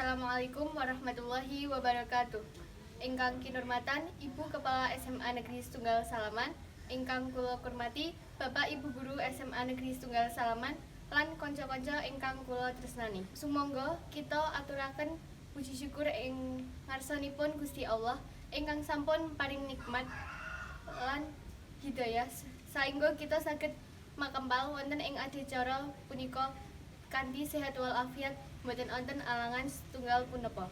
Assalamualaikum warahmatullahi wabarakatuh. Ingkang kinurmatan Ibu Kepala SMA Negeri Setunggal Salaman, ingkang kula hormati Bapak Ibu guru SMA Negeri Setunggal Salaman lan kanca-kanca ingkang kula tresnani. Sumangga kita aturaken puji syukur ing ngarsanipun Gusti Allah ingkang sampun paring nikmat lan hidayah saengga kita saged makempal wonten ing adicara punika kanthi sehat walafiat, boten wonten alangan setunggal punapa.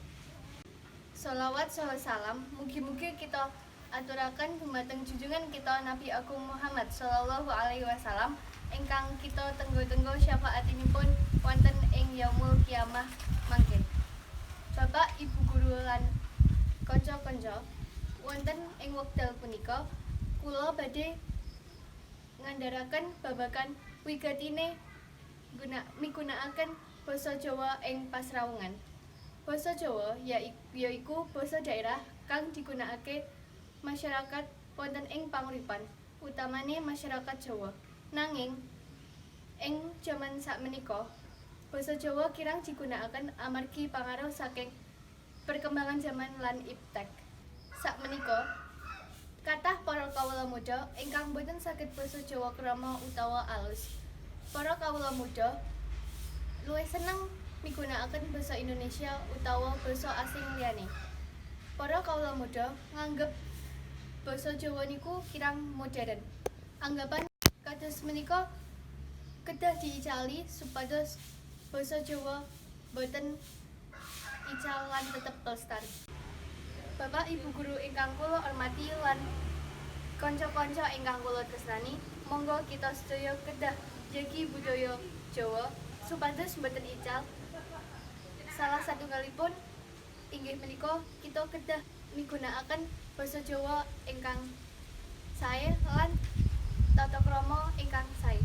Sholawat saha salam mugi-mugi kita aturaken dumateng junjungan kita Nabi Agung Muhammad sallallahu alaihi wasallam ingkang kita tenggo-tenggo syafaatinipun wonten ing yaumul kiamah mangkin. Bapak, Ibu guru lan kanca-kanca, wonten ing wekdal punika kula badhe ngandharaken babagan wigatine guna migunakaken basa Jawa ing pasrawungan. Basa Jawa yaiku basa daerah kang digunakake masyarakat wonten ing panguripan, utamane masyarakat Jawa. Nanging ing jaman sakmenika basa Jawa kirang digunakaken amargi pangaruh saking perkembangan jaman lan iptek. Sakmenika kathah para kawula muda ingkang boten saged basa Jawa krama utawa alus. Para kawula muda luwih seneng migunakaken basa Indonesia utawa basa asing liyane. Para kawula muda nganggep basa Jawa niku kirang modern. Anggapan kados menika kedah diicali supados basa Jawa boten ical lan tetep lestari. Bapak, Ibu guru ingkang kula hormati lan kanca-kanca ingkang kula tresnani, monggo kita sedaya kedah jagi budaya Jawa supados boten ical. Salah satunggalipun inggih menika kita kedah migunakaken basa Jawa ingkang sae lan tata krama ingkang sae.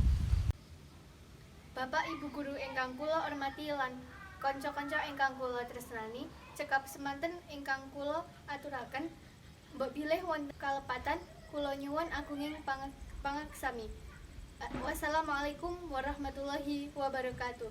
Bapak, Ibu guru ingkang kula hormati lan kanca-kanca ingkang kula tresnani, cekap semanten ingkang kula aturaken. Mbok bilih wonten kalepatan, kula nyuwun agunging pangaksami. Wassalamualaikum warahmatullahi wabarakatuh.